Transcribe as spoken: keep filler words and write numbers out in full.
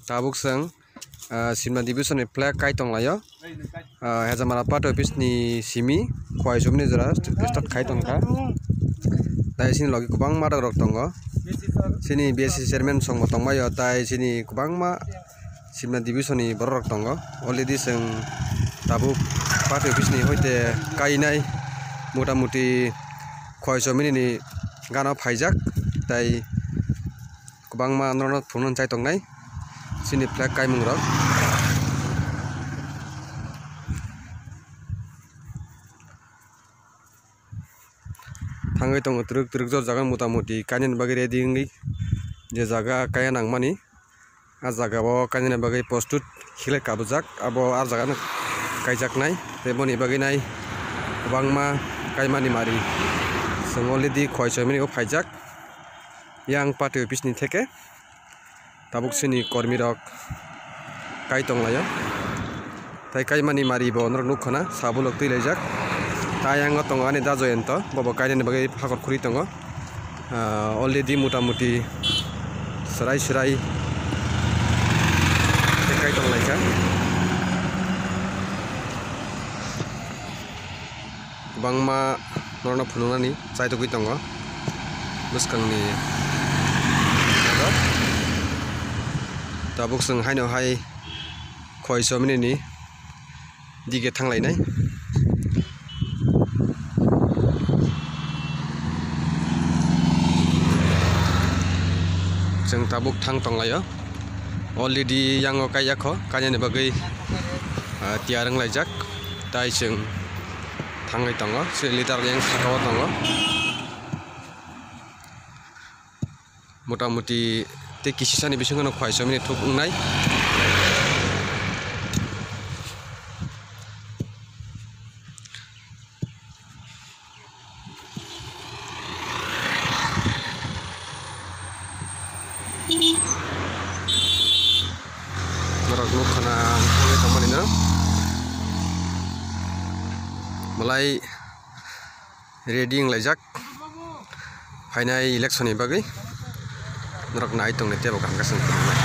Tabuk chwng, ah, Simna division ni flag kai tonglaio. Ah, Hejamara party office ni simi Khwai Somini jora start khai tongkha. Tai chini logi kwbangma rok tongo. Chini B S C chairman songbo tongbaio, tai chini kwbangma Simna division ni borok rok tongo. Already chwng tabuk party office ni hoite kainai, mota moti Khwai Somini ni gana phaijak, tai kwbangma norok phunuknani chai tongnai chini flag kaimung rok. Thangwi tongo twrwk twrwk jor jaga mota moti kainani bagwi ready wngwi je jaga kaiya nangmani. Ah jaga o kainani bagwi postut hilai kabujak, abo ah jaga no kaijaknai, tei boni bagwi nai kwbangma kaimani mari chwng already Khwai Somini o phaijak yang party office ni theke. Tabuk chini kormi rok kai tonglaio. Tai kaimani mari bo norok nukha na, sabulok twi laijak. Tai yango tongo ani da Joyonto, bobo kainani bagwi hakor khurwi tongo. Ah, already mota moti swrai swrai khe kai tonglaikha. Kwbangma norokno phunuknani chaitugwi tongo bwskangni jaga. Tabuk chwng haino hai Khwai Somini ni dige thanglainai. Chwng tabuk thang tonglaio. Already yango kaiya kho, kainani bagwi, ah, tiyar wnglaijak. Tai chwng thangwi tongo, chwng leader yang saka o tongo. Mota moti tei kisisani bisingo no Khwai Somini thuk wngnai. Norok nukha na ang thangwi tongmani no. Malai ready wnglaijak phainai election ni bagwi. Norok nai tongni teibo kaham khe chwng tongmani.